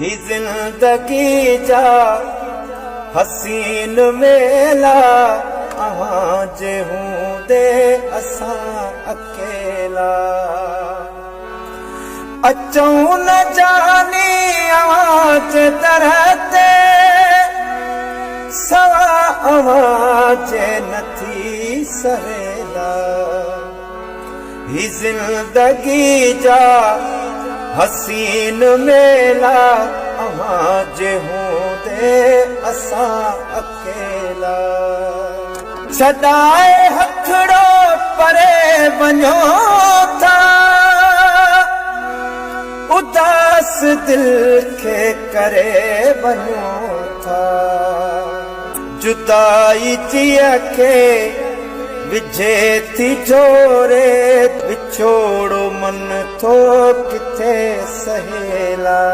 هي زندگي جا حسين ميلا اوهان جي هوندي اسان اڪيلا. اچون نه جاني اوهان جي در تي سوا اوهان جي نه ٿي سهيلا. هي زندگي جا حسين ميلا اوهان جي هوندي اسان اڪيلا. ڇڏائي هٿڙو پري وڃو ٿا اداس دل کي ڪري وڃو ٿا. جدائي جيء کي وجهي ٿي جهوري وڇوڙو من ٿو ڪٿي سهيلا.